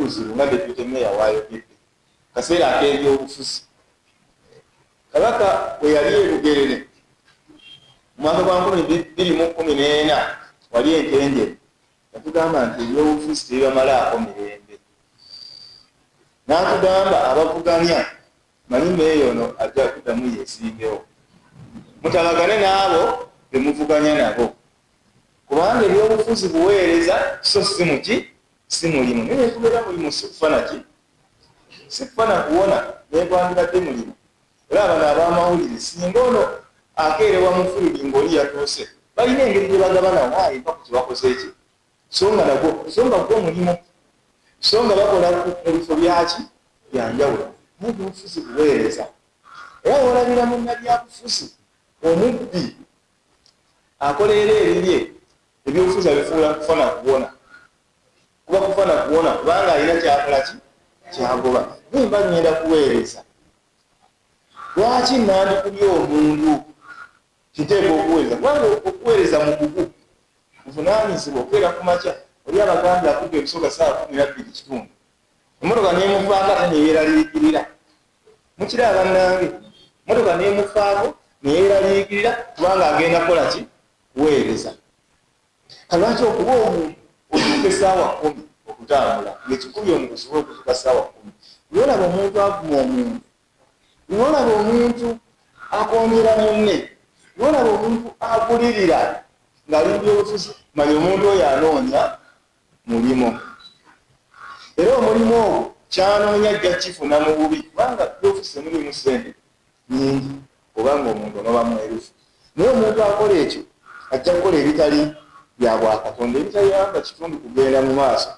Tewali buzibu nga Deputy Mayor wayogedde. Kaseera ak'ebyobufuzi. Kabaka bwe yali e Bugerere mu mwaka gwa 2014 wali e Ntenjeru, yatugamba nti ebyobufuzi tebibamalaako mirembe. N'atugamba abavuganya, manyi meeya ono ajja kuddamu yeesimbewo, mutabagane n'abo be muvuganya nabo, kubanga ebyobufuzi buweereza so si muki, si mulimu. Naye nekubeera mulimu si kufa naki, si kufa na kuwona, negwandibadde mulimu. Era bano ab'amawulire, singa ono akeerewa mu field ng'oli yatuuse, balina engeri gye bagabana waayi mpa ku kyebakoze eki, so nga nagwo, so nga gwo mulimu, so nga bakola mu bifo byaki byanjawulo. Naye ebyobufuzi buweereza. Era wolabira munnabyabufuzi omubbi akoleera ebibye, ebyobufuzi abifuula kufa na kuwona. Kuba kufa na kuwona kubanga alina kyakola ki kyagoba. Naye mba ngenda kuweereza, lwaki nandikubye omuntu? Kiteekwa okuweereza, kubanga okuweereza mugugu, buvunaanyizibwa. Okubeera ku makya oli abagambye akudde ebusoga saawa 12:15, emotoka nemufaako ate neyeraliikirira. Mukiraba bannange, emotoka nemufaako neyeraliikirira kubanga agenda kukola ki? Kuweereza. Kalwaki okuba omuntu otuuka essaawa 10 okutambula ngaekikubi omuntu osobola okutuuka ssaawa 10? Lwolaba omuntu avuma omuntu, lwolaba omuntu akongera munne, lwolaba omuntu agulirira ng'ali mu byobufuzi, manya omuntu oyo anoonya mulimu. Era omulimu ogwo kyanoonya ajja kifuna mu bubi, kubanga byobufuzi temulimu ssente nyingi, obanga omuntu onoba mwerufu. Naye omuntu akola ekyo ajja kukola ebitali bya bwakatonda, ebitayamba kitundu kugenda mu maaso.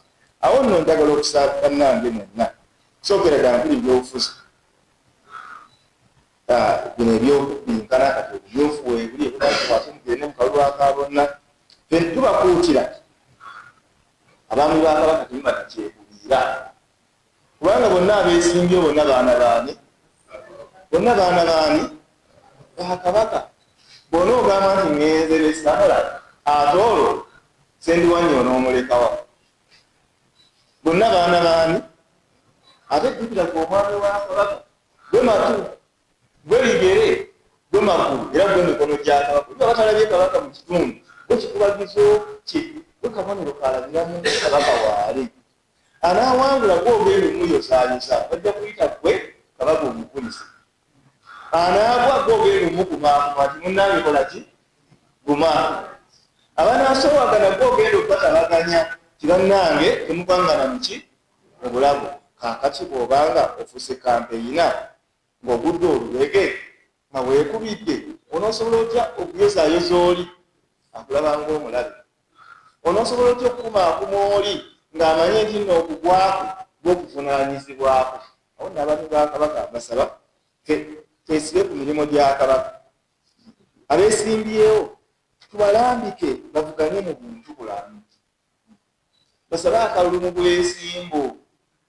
Awo nno njagala okusaba bannange mwenna, sookera ddala mpuli ebyobufuzi bino ebyokubbinkana kati obumyufu weebuli ebutakwate, mugende mu kalulu aka bonna. Ffe tubakuutira abaami ba Kabaka, temuba nakyekubiira, kubanga bonna abeesimbye bonna baana baani? Bonna baana baani? Ba Kabaka. Bw'ona ogamba nti ŋŋenze ne Samula, ate olwo Sendiwannyo onoomulekawa? Bonna baana baani? Ate jjukira gwe omwami wa Kabaka, gwe matu, gwe bigere, gwe magulu, era gwe mikono gya Kabaka. Oliba batalabye Kabaka mu kitundu, gwe kikubagizo kye, gwe kabonero kalabiramu Kabaka waali. Anaawangula gwe ogenda omuyosaayosa, bajja kuyita gwe Kabaka omukulise. Anaagwa gwe ogenda omukumaakuma nti munnange kola ki, guma. Abanaasoowagana gwe ogenda okubatabaganya ti bannange temugwangana muki, mu bulago. Kaakati bw'obanga ofuuse kampeyina ng'ogudde olubege nga weekubidde, onoosobola otya okuyozaayoza oli akulaba ng'omulabe? Onoosobola otya okukumaakuma oli ng'amanye nti nno okugwako gw'okuvunaanyizibwako? Awo nno abaami ba Kabaka mbasaba twesibe ku mirimu gya Kabaka. Abeesimbyewo tubalambike bavuganye mu buntu bulamu, basabe akalulu mu bwesimbu,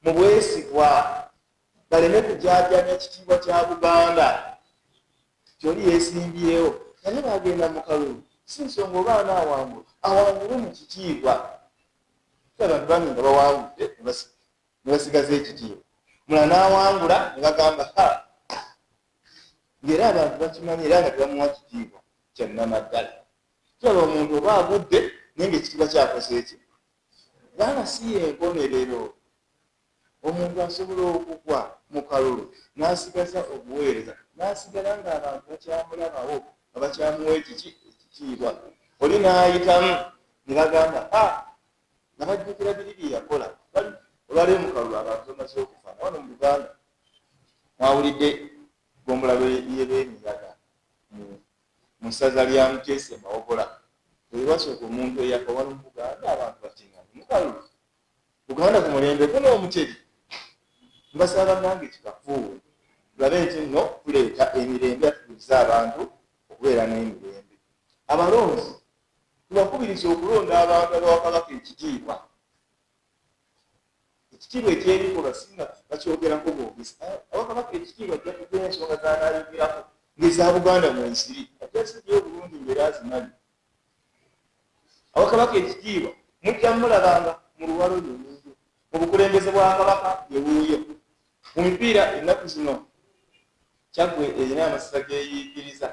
mu bwesigwa, baleme kujaajamya ekitiibwa kya Buganda. Kyoli yeesimbyewo naye bagenda mu kalulu, si nsonga oba anaawangula, awangule mu kitiibwa. Abantu bangi nga bawangudde ne basigaza ekitiibwa, mulala n'awangula ne bagamba ha, ng'era abantu bakimanyi era nga tebamuwa kitiibwa kya nnamaddala. Tulaba omuntu oba agudde naye ng'ekitiibwa kyakoze eki, kubanga si y'enkomerero. Omuntu asobola okugwa mu kalulu n'asigaza obuweereza, n'asigala ng'abantu bakyamulabawo, nga bakyamuwa ekiki, ekitiibwa. Oli n'ayitamu ne bagamba a, nga bajjukira biri bye yakola. Olwaleero mu kalulu abantu bamaze okufa. Na wano mu Buganda mwawulidde ggombolola y'Ebemiyaga mu ssaza lya Muteesa e Mawogola, we wasooka omuntu eyafa wano mu Buganda. Abantu batingana mu kalulu Buganda ku mulembe guno Omutebi. Mbasaba bannange kikafuuwe, tulabe nti nno tuleeta emirembe, atukulize abantu okubeera n'emirembe. Abalonzi tubakubirize okulonda abantu abawa Kabaka ekitiibwa, ekitiibwa ekyebikolwa, singa bakyogerako bwogezi. Awa Kabaka ekitiibwa ajja kugera ensonga z'anaayogerako ng'eza Buganda mweziri, ajja zirya obulungi ng'era azimanyi. Awa Kabaka ekitiibwa mujja mulabanga mu luwalo yonyiyo. Mu bukulembeze bwa Kabaka yewuuyo. Mu mipiira ennaku zino Kyaggwe erina amasaza geeyiikiriza.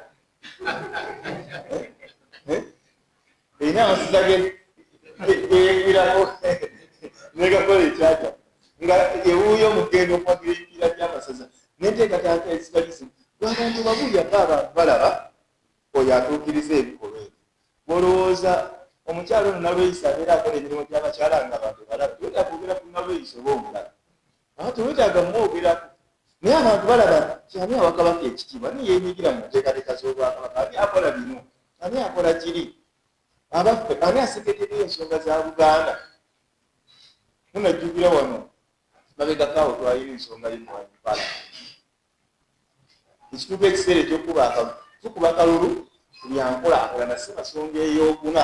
Erina amasaza geeyigirako negakola ekyaja nga ewuuyo mugenda okuwagira emipiira gy'amasaza n'enteekateeka ezitali zimu. Abantu babuulira nga abantu balaba oyo atuukiriza ebikolwa ebyo. Bw'olowooza omukyala ono Nalweyiso abeera akola emirimu gy'abakyala nga abantu balaba, tewetaaga kwogera ku Nalweyiso oba omulala, tewetaaga mwogerako, naye abantu balaba nti ani awa Kabaka ekitiibwa, ani yeenyigira mu nteekateeka z'Obwakabaka, ani akola bino, ani akola kiri, abaffe ani aseketerera ensonga za Buganda. Munajjukira wano mabegako awo twalina ensonga y'emmwanyi Palamenti. Ekituuka ekiseera ekyokuba akalulu, tukuba kalulu ku byankulaakulana Ssemasonga ey'okuna.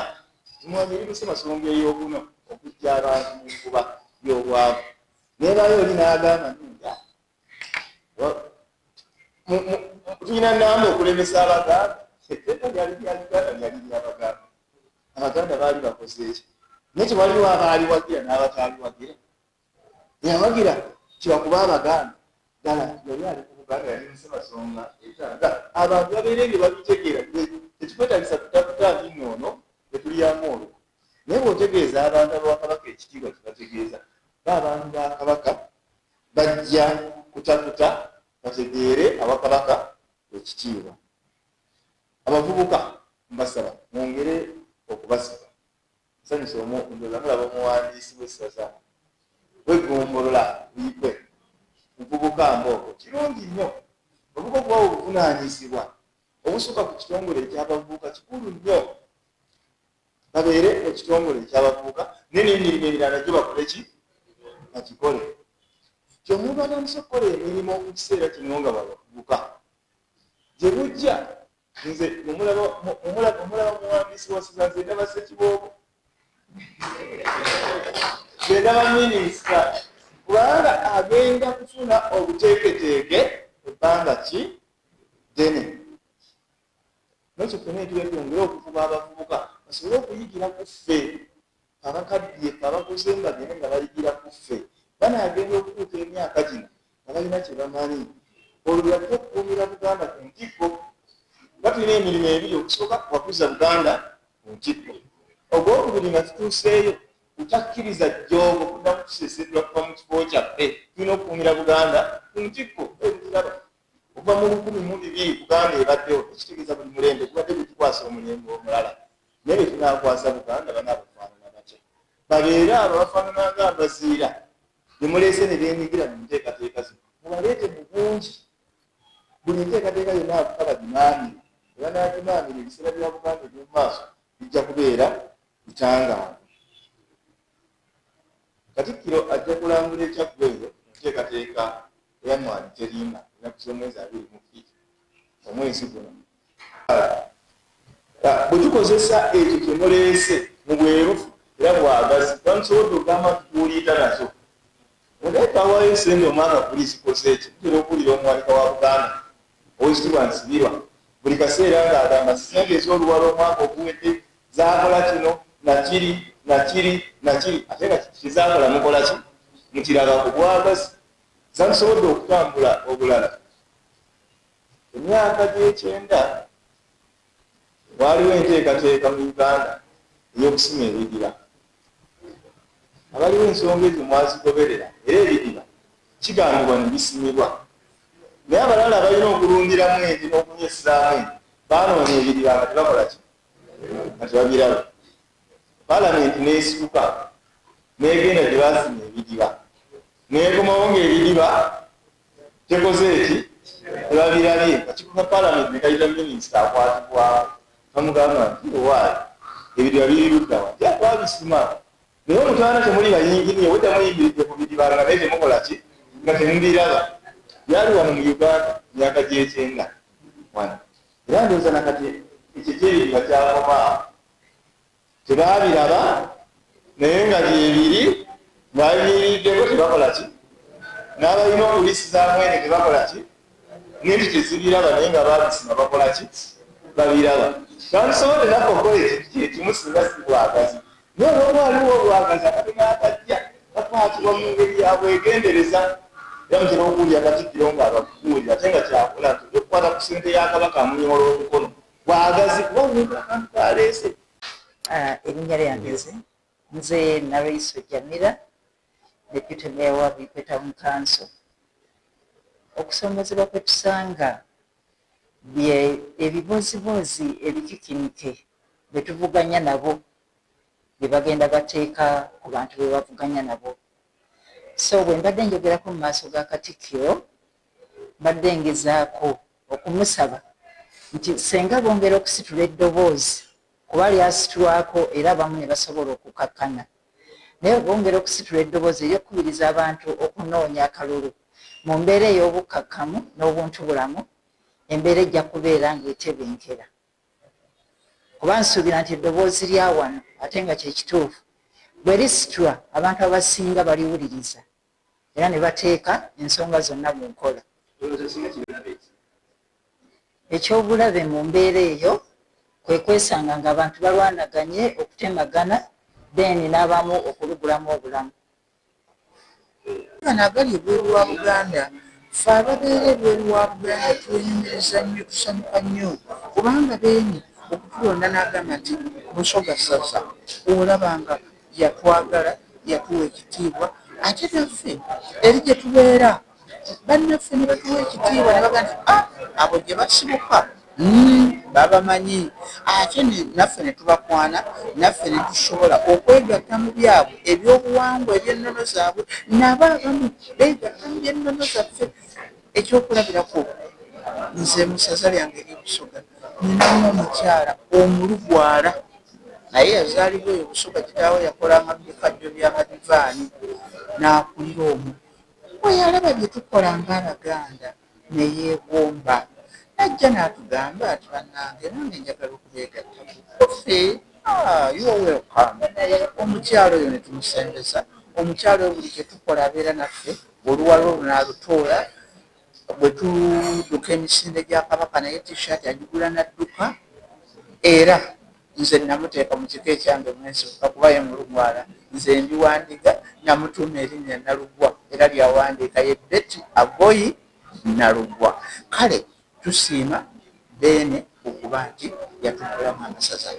Emmwanyi eri mu Ssemasonga ey'okuna okuggya abantu mu nkuba y'obwavu. Neebaayo oli n'agamba nti tulina namba okulemesa Abaganda. Etteeka lyali lya Uganda, lyali ly'Abaganda. Abaganda baali bakoze eki? Naye tewaliwo abaaliwagira n'abataaliwagira. Yawagira kibakuba Abaganda ddala yali ali ku Buganda, yali Ssemasonga etanga abantu babeera ebyo babitegeera. Tekikwetagisa kutaputa nti nno ono tetulyamu olwo, naye bw'otegeeza abantu abawa Kabaka ekitiibwa kibategeeza ba abantu ba Kabaka bajja kutaputa bategeere awa Kabaka ekitiibwa. Abavubuka mbasaba mwongere okubasaba. Nsanyuse ndowooza mulaba omuwandiisi w'essaza w'eggombolola Buikwe muvubuka mbooko. Kirungi nnyo abavubuka okubawa obuvunaanyizibwa obusukka ku kitongole eky'abavubuka. Kikulu nnyo babeere mu kitongole eky'abavubuka naye n'emirimu emirala nagyo bakole ki? Bagikole. Ti omuntu atandise okukola emirimu mu kiseera kino nga babavubuka gye bujja. Nze omulaba muwandiisi wa ssaza, nze ndaba Ssekiboobo, nze ndaba minisita, kubanga agenda kufuna obuteeketeeke ebbanga ki ddene. Nekyo ffena etuba twongere okuvuba abavubuka basobole okuyigira ku ffe abakaddiye, ffe abakuze bagende nga bayigira ku ffe. Banaagenda okutuuka emyaka gino nga balina kye bamanyi, olwo lwajja okukuumira Buganda ku ntikko. Kuba tulina emirimu ebiri: okusooka wakuza Buganda ku ntikko, ogwokubiri nga tutuuseeyo kutakkiriza jjoogo kuddamu kuseeseddwa kuva mu kifo kyaffe. Tulina okukuumira Buganda ku ntikko. Ebiraba okuva mu 1200 Buganda ebaddewo, ekitegeeza buli mulembe gubadde gukikwasa omulembe omulala. Naye bwe tunaakwasa Buganda banaabafaanana batya? Babeere abo abafaanana nga abaziira bemuleese ne beenyigira mu nteekateeka zino, mubaleete mu bungi. Buli nteekateeka yonna abavubuka bagimaamire, bwe banaagimaamira ebiseera bya Buganda eby'omu maaso bijja kubeera bitangaavu. Katikkiro ajja kulambula e Kyaggwe eyo mu nteekateeka eya Mmwanyi Terimba ennaku z'omwezi 22 omwezi guno. Bwe tukozesa ekyo kye muleese mu bwerufu era bwagazi, twandisobodde okugamba nti tuwuliita nazo. Naye twawaayo ssente omwaka guli zikoze ki? Mutera okuwulira omuwanika wa Buganda Oweekitiibwa Nsibirwa buli kaseera ng'agamba ssente ez'oluwalo omwaka oguwedde zaakola kino nakiri nakiri nakiri, ate nga kye zaakola mukola ki? Mukirabako bwagazi. Zandisobodde okutambula obulala. Emyaka gy'ekyenda waaliwo enteekateeka mu Uganda ey'okusima ebidiba. Abaliwo ensonga ezo mwazigoberera, era ebidiba kigambibwa ne bisimibwa. Naye abalala balina okulundiramu ente n'okunywesezaamu ente baanoonya ebidiba nga tebakola ki? Nga tebabiraba. Paalamenti n'esituka n'egenda gye baasima ebidiba, n'ekomawo ng'ebidiba tekoze eki? Tebabirabye. Akakiiko ka Paalamenti ne kayita minisita akwatibwako, bamugamba nti owaaye ebidiba biri ludda wa? Nti twabisima, naye omutwana temuli bayinginiya, obwedda muyimiridde ku bidiba nga naye temukola ki? Nga temubiraba. Byali wano mu Uganda myaka gy'ekyenda wano, era ndowooza nakati ekyo ekyebidiba kyakomaawo, tebaabiraba, naye nga gyebiri ng'abiyiriddeko tebakola ki? N'abalina okuliisizaamu ente tebakola ki? N'ente tezibiraba, naye nga baabisima bakola ki? Babiraba. Twandisobodde naffe okukola ekintu kyekimu singa si bwagazi, naye olwokuba waliwo obwagazi akatono akajja. Bakwatibwa mu ngeri ya bwegendereza era mutera okuwulira Katikkiro ng'ababuulira ate nga kyakola nti ojja okukwata ku ssente ya Kabaka amunyoola omukono bwagazi kuba omuntu akantu kaleese. Erinnya lyange nze Nalweyiso Jamira, Deputy Mayor wa Buikwe Town Council. Okusoomozebwa kwe tusanga bye ebibooziboozi ebikikinike bye tuvuganya nabo bye bagenda bateeka ku bantu be bavuganya nabo. So bwe mbadde njogerako mu maaso ga Katikkiro, mbadde ngezaako okumusaba nti ssenga bongera okusitula eddoboozi kuba lyasitulwako era abamu ne basobola okukakkana, naye bongera okusitula eddoboozi ery'okukubiriza abantu okunoonya akalulu mu mbeera ey'obukkakkamu n'obuntubulamu, embeera ejja kubeera ng'etebenkera. Kuba nsuubira nti eddoboozi lya wano ate nga kye kituufu, bwe lisitulwa abantu abasinga baliwuliriza era ne bateeka ensonga zonna mu nkola. Eky'obulabe mu mbeera eyo kwe kwesanga ng'abantu balwanaganye, okutemagana then n'abamu okulugulamu obulamu. Gano agali ebweru wa Buganda, ffe ababeera ebweru wa Buganda twenyumiriza nnyo, tusanyuka nnyo kubanga Beene okutulonda n'agamba nti Busoga ssaza, olaba nga yatwagala, yatuwa ekitiibwa ate naffe eri gye tubeera bannaffe ne batuwa ekitiibwa ne bagamba nti ah, abo gye basibuka babamanyi ate naffe ne tubakwana, naffe ne tusobola okwegatta mu byabwe ebyobuwangwa eby'ennono zaabwe, nabo abamu beegatta mu by'ennono zaffe. Ekyokulabirako, nze mu ssaza lyange ery'e Busoga nninamu omukyala Omulugwala naye yazaalibwa eyo Busoga, kitaawe yakolanga mu bikajjo by'amadivaani n'akulira omwo. Bwe yalaba bye tukola ng'Abaganda ne yeegomba n'ajja n'atugamba nti bannange nange njagala okubeegattako. Ffe ah, you are welcome. Omukyala oyo ne tumusembeza. Omukyala oyo buli kye tukola abeera naffe, oluwalo olwo n'alutoola. Bwe tudduka emisinde gya Kabaka naye t-shirt agigula n'adduka era nze namuteeka mu kika ekyange mwe nsibuka kuba ye Mulugwala, nze ndi wa Ndiga, namutuuma erinnya Nalugwa era ly'awandiika ye Betty Agoyi Nalugwa. Kale tusiima Beene okuba nti yatuggulamu amasaza.